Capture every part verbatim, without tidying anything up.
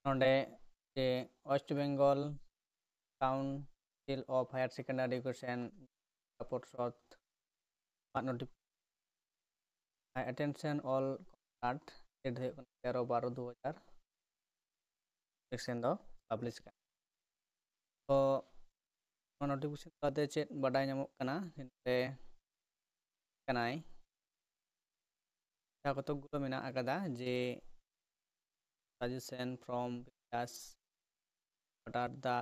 ᱱᱚᱰᱮ ᱡᱮ West Bengal Council of Higher Secondary Education ᱯᱚᱨᱥᱚᱫ notification attention all concerned date ᱫᱚ ᱦᱩᱭᱩᱜ ᱠᱟᱱᱟ ᱛᱮᱨᱚ ᱵᱟᱨᱚ ᱫᱩ ᱦᱟᱡᱟᱨ ᱥᱮᱠᱥᱚᱱ ᱫᱚ ᱯᱟᱵᱽᱞᱤᱥ ᱠᱟᱱᱟ᱾ ᱛᱚ ᱱᱚᱣᱟ ᱱᱳᱴᱤᱯᱷᱤᱠᱮᱥᱚᱱ ᱛᱟᱞᱟᱛᱮ ᱪᱮᱫ ᱵᱟᱰᱟᱭ ᱧᱟᱢᱚᱜ ᱠᱟᱱᱟ? ᱱᱚᱰᱮ ᱠᱟᱱᱟᱭ ᱡᱟᱦᱟᱸ ᱠᱚᱛᱚᱠ ᱜᱩᱞᱳ ᱢᱮᱱᱟᱜ ᱟᱠᱟᱫᱟ ᱡᱮ suggestion from previous order the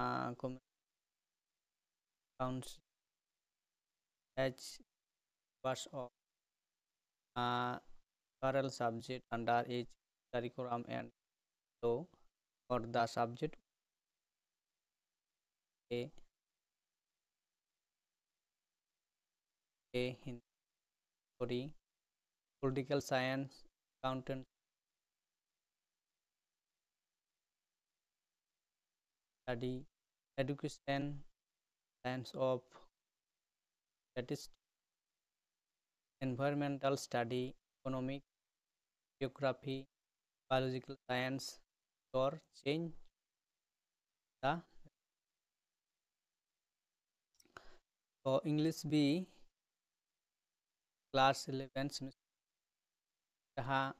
uh, committee council has verse of uh, several subject under each curriculum and so for the subject A A Hindi, Political Science, Accountant Study, Education, Science of Statistics, Environmental Study, Economic, Geography, Biological Science, or change the ᱛᱚ English B class eleven semester ᱡᱟᱦᱟᱸ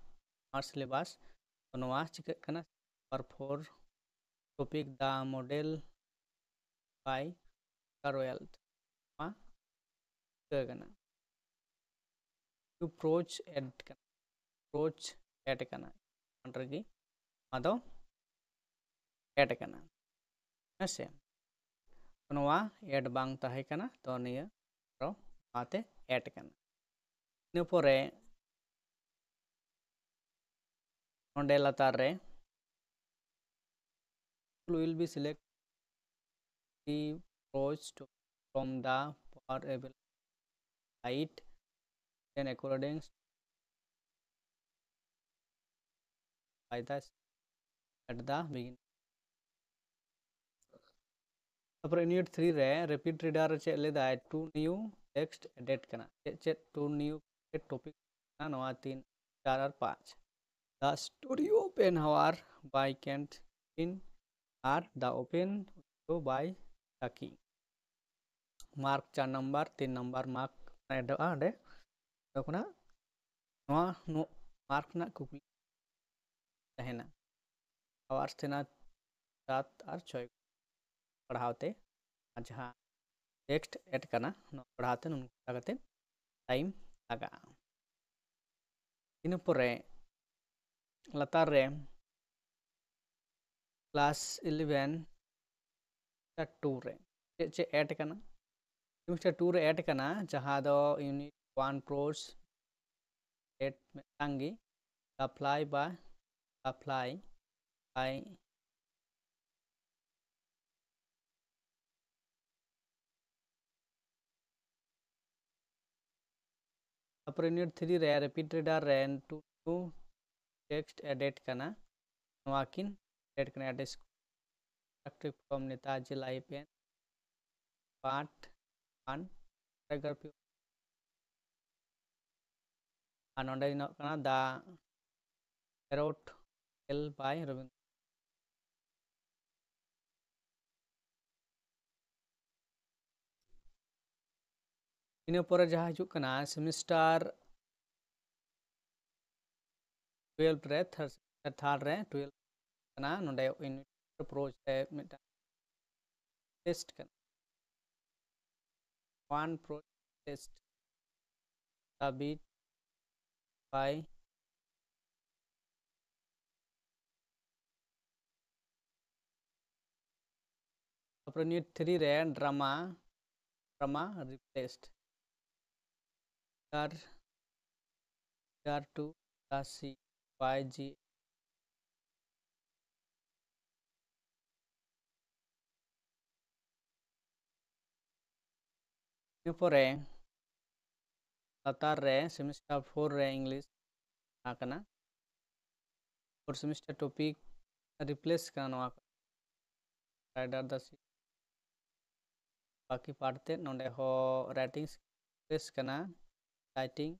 ᱱᱚᱣᱟ syllabus, ᱛᱚ ᱱᱚᱣᱟ ᱪᱤᱠᱟᱹᱜ ᱠᱟᱱᱟ? Number four topic the model by Carwelt, ᱱᱚᱣᱟ ᱪᱤᱠᱟᱹ ᱠᱟᱱᱟ? ᱠᱤᱱᱛᱩ ᱯᱨᱳᱡᱽ ᱮᱰ ᱠᱟᱱᱟ, ᱯᱨᱳᱡᱽ ᱮᱰ ᱠᱟᱱᱟ, ᱚᱸᱰᱮ ᱨᱮᱜᱮ ᱱᱚᱣᱟ ᱫᱚ ᱮᱰ ᱠᱟᱱᱟ᱾ ᱦᱮᱸ ᱥᱮ, ᱱᱚᱣᱟ ᱮᱰ ᱵᱟᱝ ᱛᱟᱦᱮᱸ ᱠᱟᱱᱟ, ᱛᱚ ᱱᱤᱭᱟᱹ ᱟᱨᱚ ᱱᱚᱣᱟᱛᱮ ᱮᱰ ᱠᱟᱱᱟ᱾ ᱤᱱᱟᱹ ᱯᱚᱨᱮ ᱱᱚᱰᱮ ᱞᱟᱛᱟᱨ ᱨᱮ will be select the approach to from the power available site, then according by the at the beginning. ᱛᱟᱨᱯᱚᱨᱮ unit three ᱨᱮ rapid reader ᱨᱮ ᱪᱮᱫ ᱞᱮᱫᱟᱭ? Two new text added ᱠᱟᱱᱟ᱾ ᱪᱮᱫ ᱪᱮᱫ two new topic ᱠᱟᱱᱟ? ᱱᱚᱣᱟ ᱛᱤᱱ, ᱪᱟᱨ ᱟᱨ ᱯᱟᱸᱪ᱾ The story open hour by Kent in R The Open Window by Saki. Mark ᱪᱟᱨ ᱱᱟᱢᱵᱟᱨ, ᱛᱤᱱ ᱱᱟᱢᱵᱟᱨ mark ᱮᱰᱚᱜᱼᱟ ᱚᱸᱰᱮ᱾ ᱚᱸᱰᱮ ᱠᱷᱚᱱᱟᱜ ᱱᱚᱣᱟ ᱱᱚ-, mark ᱨᱮᱱᱟᱜ ᱠᱩᱠᱞᱤ ᱛᱟᱦᱮᱱᱟ᱾ Hours ᱛᱟᱦᱮᱱᱟ ᱥᱟᱛ ᱟᱨ ᱪᱷᱚᱭ ᱯᱟᱲᱦᱟᱣ ᱛᱮ, ᱟᱨ ᱡᱟᱦᱟᱸ text add ᱠᱟᱱᱟ ᱱᱚᱣᱟ ᱯᱟᱲᱦᱟᱣ ᱛᱮ ᱱᱚᱝᱠᱟ ᱠᱟᱛᱮ time ᱞᱟᱜᱟᱜᱼᱟ᱾ ᱤᱱᱟᱹ ᱯᱚᱨᱮ ᱞᱟᱛᱟᱨ ᱨᱮ class eleven semester two ᱨᱮ ᱪᱮᱫ ᱪᱮᱫ add ᱠᱟᱱᱟ? Semester two ᱨᱮ add ᱠᱟᱱᱟ ᱡᱟᱦᱟᱸ ᱫᱚ unit one prose set ᱢᱤᱫᱴᱟᱝ ᱜᱮ, apply by, apply by ᱛᱟᱨᱯᱚᱨᱮ unit three ᱨᱮ rapid reader ᱨᱮ two new text added ᱠᱟᱱᱟ, ᱱᱚᱣᱟ ᱠᱤᱱ added ᱠᱟᱱᱟ, add descriptive form Netaji life and part one paragraph, ᱟᱨ ᱱᱚᱰᱮ ᱧᱮᱞᱚᱜ ᱠᱟᱱᱟ The Parrot Tale by Rabindra. ᱤᱱᱟᱹ ᱯᱚᱨᱮ ᱡᱟᱦᱟᱸ ᱦᱤᱡᱩᱜ ᱠᱟᱱᱟ semester twelve ᱨᱮ, third, semester third ᱨᱮ twelve ᱠᱟᱱᱟ, ᱱᱚᱰᱮ unit prose ᱨᱮ ᱢᱤᱫᱴᱟᱝ test ᱠᱟᱱᱟ, one prose test, submit by ᱛᱟᱨᱯᱚᱨᱮ unit three ᱨᱮ drama, drama replaced, car, car to the sea by G. ᱤᱱᱟᱹ ᱯᱚᱨᱮ ᱞᱟᱛᱟᱨ ᱨᱮ semester four ᱨᱮ English ᱛᱟᱦᱮᱸ ᱠᱟᱱᱟ, fourth semester topic replace ᱠᱟᱱᱟ ᱱᱚᱣᱟ ᱠᱚ, rider the sea, ᱵᱟᱹᱠᱤ part ᱛᱮ ᱱᱚᱰᱮ ᱦᱚᱸ writing replace ᱠᱟᱱᱟ, citing,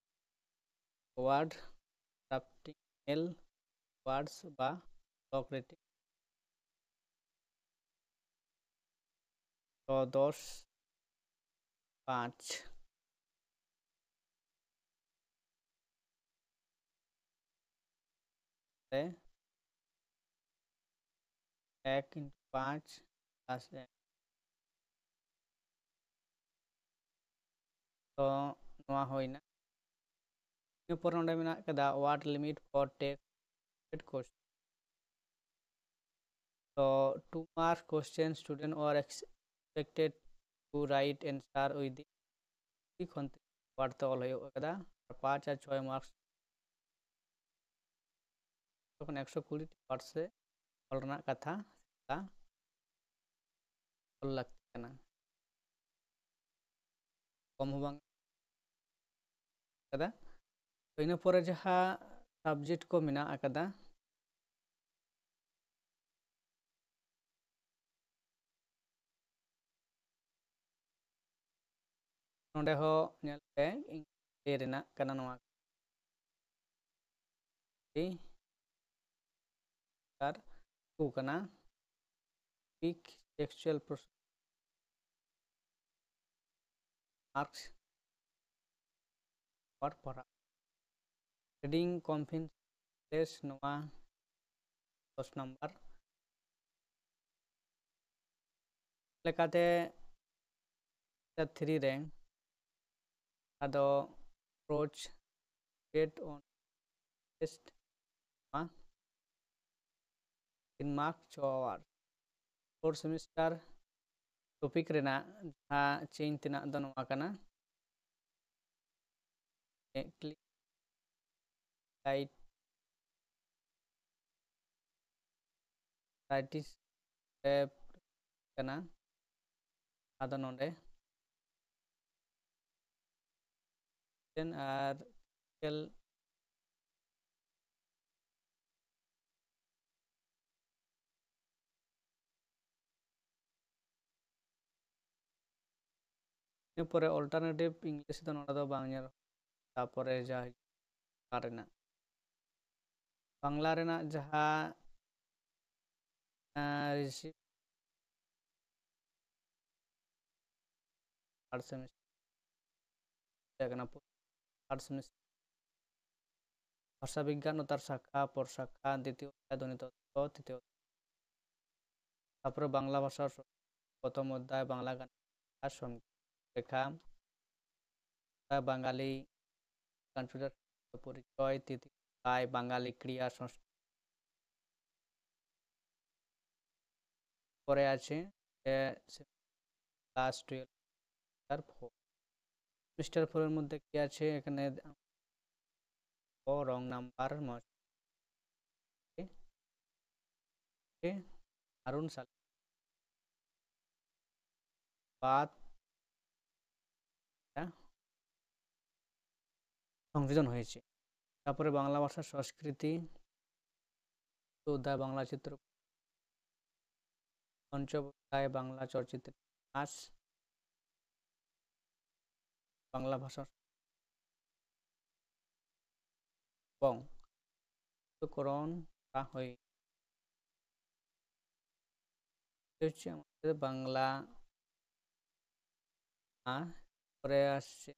word, drafting, mail, words ᱵᱟ block rating, ᱛᱚ ᱫᱚᱥ ᱯᱟᱸᱪ ᱨᱮ ᱮᱠ ᱤᱱᱴᱩ ᱯᱟᱸᱪ ᱯᱞᱟᱥ ᱮᱠ, ᱛᱚ ᱱᱚᱣᱟ ᱦᱩᱭᱱᱟ᱾ ᱤᱱᱟᱹ ᱯᱚᱨ ᱱᱚᱰᱮ ᱢᱮᱱᱟᱜ ᱠᱟᱫᱟ what limit for text question, ᱛᱚ two mark question student are expected to write answer within ᱠᱷᱚᱱ word ᱛᱮ ᱚᱞ ᱦᱩᱭᱩᱜ ᱠᱟᱫᱟ᱾ ᱟᱨ ᱯᱟᱸᱪ ᱟᱨ ᱪᱷᱚᱭ marks ᱛᱚᱠᱷᱚᱱ ᱮᱠᱥᱚ ᱠᱩᱲᱤ ᱴᱤ word ᱥᱮ ᱚᱞ ᱨᱮᱱᱟᱜ ᱠᱟᱛᱷᱟ ᱚᱞ ᱞᱟᱹᱠᱛᱤ ᱠᱟᱱᱟ, ᱠᱚᱢ ᱦᱚᱸ ᱵᱟᱝ ᱠᱟᱫᱟ᱾ ᱛᱚ ᱤᱱᱟᱹ ᱯᱚᱨᱮ ᱡᱟᱦᱟᱸ subject ᱠᱚ ᱢᱮᱱᱟᱜ ᱟᱠᱟᱫᱟ, ᱱᱚᱰᱮ ᱦᱚᱸ ᱧᱮᱞ ᱯᱮ, ᱤᱝᱨᱮᱡᱤ ᱨᱮᱱᱟᱜ ᱠᱟᱱᱟ ᱱᱚᱣᱟ ᱟᱨ ᱠᱚ ᱠᱟᱱᱟ ᱵᱤᱜᱽ ᱴᱮᱠᱥᱪᱩᱭᱟᱞ ᱯᱨᱚᱥᱮᱥ ᱢᱟᱨᱠᱥ ᱯᱚᱨ ᱯᱚᱨᱟ ᱨᱤᱰᱤᱝ ᱠᱚᱢᱯᱷᱤᱱ ᱴᱮᱥᱴ ᱱᱚᱣᱟ ᱫᱚᱥ ᱱᱟᱢᱵᱟᱨ ᱞᱮᱠᱟᱛᱮ ᱛᱷᱨᱤ ᱨᱮ ᱟᱫᱚ approach based on test ᱢᱟ ᱛᱤᱱ mark ᱪᱷᱚ hour four semester topic ᱨᱮᱱᱟᱜ ᱡᱟᱦᱟᱸ ᱪᱮᱧᱡᱽ ᱛᱮᱱᱟᱜ ᱫᱚ ᱱᱚᱣᱟ ᱠᱟᱱᱟ, click light practice ᱠᱟᱱᱟ᱾ ᱟᱫᱚ ᱱᱚᱰᱮ ᱟᱨ ᱠᱷᱮᱞ ᱤᱱᱟᱹ ᱯᱚᱨᱮ alternative English ᱫᱚ ᱱᱚᱰᱮ ᱫᱚ ᱵᱟᱝ ᱧᱮᱞ, ᱛᱟᱯᱚᱨᱮ ᱡᱟ ᱦᱤᱡᱩᱜ ᱠᱟᱨ ᱨᱮᱱᱟᱜ ᱵᱟᱝᱞᱟ ᱨᱮᱱᱟᱜ ᱡᱟᱦᱟᱸ ᱨᱤᱥᱤᱯ ᱛᱷᱟᱨᱰ ᱥᱮᱢᱤᱥᱴᱟᱨ ᱛᱟᱦᱮᱸ ᱠᱟᱱᱟ, ᱛᱷᱟᱨᱰ ᱥᱮᱢᱤᱥᱴᱟᱨ ᱵᱷᱟᱥᱟ ᱵᱤᱜᱽᱜᱟᱱ ᱚᱛᱟᱨ ᱥᱟᱠᱷᱟ, ᱯᱚᱨ ᱥᱟᱠᱷᱟ, ᱫᱤᱛᱤᱭᱚ ᱚᱫᱷᱭᱟᱭ, ᱫᱷᱚᱱᱤ ᱛᱚᱛᱛᱚ, ᱛᱨᱤᱛᱤᱭᱚ ᱚᱫᱷᱭᱟᱭ᱾ ᱛᱟᱯᱚᱨᱮ ᱵᱟᱝᱞᱟ ᱵᱷᱟᱥᱟ ᱯᱨᱚᱛᱷᱚᱢ ᱚᱫᱷᱭᱟᱭ, ᱵᱟᱝᱞᱟ ᱜᱟᱱ ᱥᱚᱝᱜᱤᱛ ᱞᱮᱠᱷᱟ, ᱵᱟᱝᱜᱟᱞᱤ ᱠᱚᱢᱯᱤᱭᱩᱴᱟᱨ ᱯᱚᱨᱤᱪᱚᱭ, ᱛᱤᱛᱤ ᱚᱫᱷᱭᱟᱭ, ᱵᱟᱝᱜᱟᱞᱤ ক্রীড়া সংস্কৃতি। পরে আছে class twelve semester four. Semester ফোরের মধ্যে কি আছে এখানে? ও রং নাম্বার, আরুণ সালে বাদ সংযোজন হয়েছে। তারপরে বাংলা ভাষা সংস্কৃতি, চতুর্থ অধ্যায় বাংলা চিত্র, পঞ্চম অধ্যায় বাংলা চলচ্চিত্র, নাচ, বাংলা ভাষা এবং করণ করা হয়। এটা হচ্ছে আমাদের বাংলা। আর পরে আসছে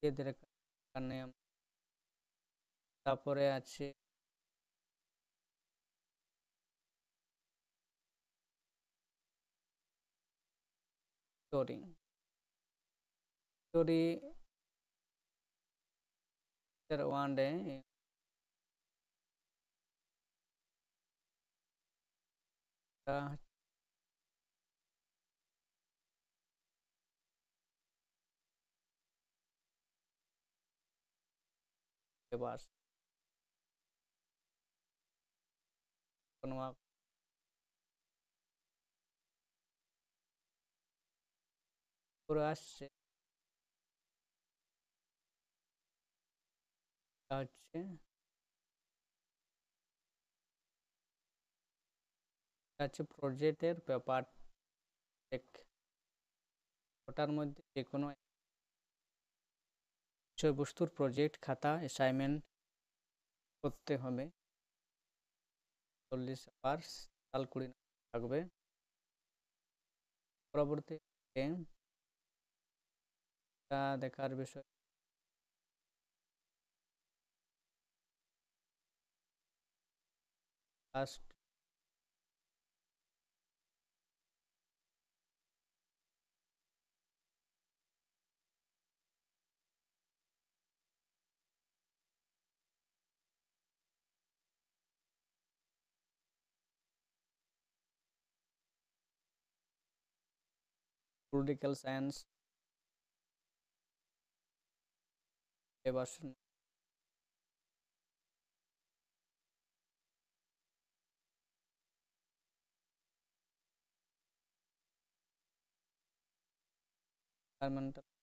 এদের কানে, তারপরে আছে স্টোরি। স্টোরি ওয়ান ডে এবার ᱱᱚᱣᱟ ᱯᱩᱨᱟᱹ ᱟᱥᱮ ᱦᱚᱪᱪᱷᱮ, হচ্ছে প্রজেক্টের পেপার এক, ওটার মধ্যে যে কোনো বিষয়বস্তুর প্রজেক্ট খাতা, অ্যাসাইনমেন্ট করতে হবে। চল্লিশ আওয়ার্স, টোটাল কুড়ি নম্বর থাকবে। পরবর্তী দেখার বিষয়, last political science, Debashis environmental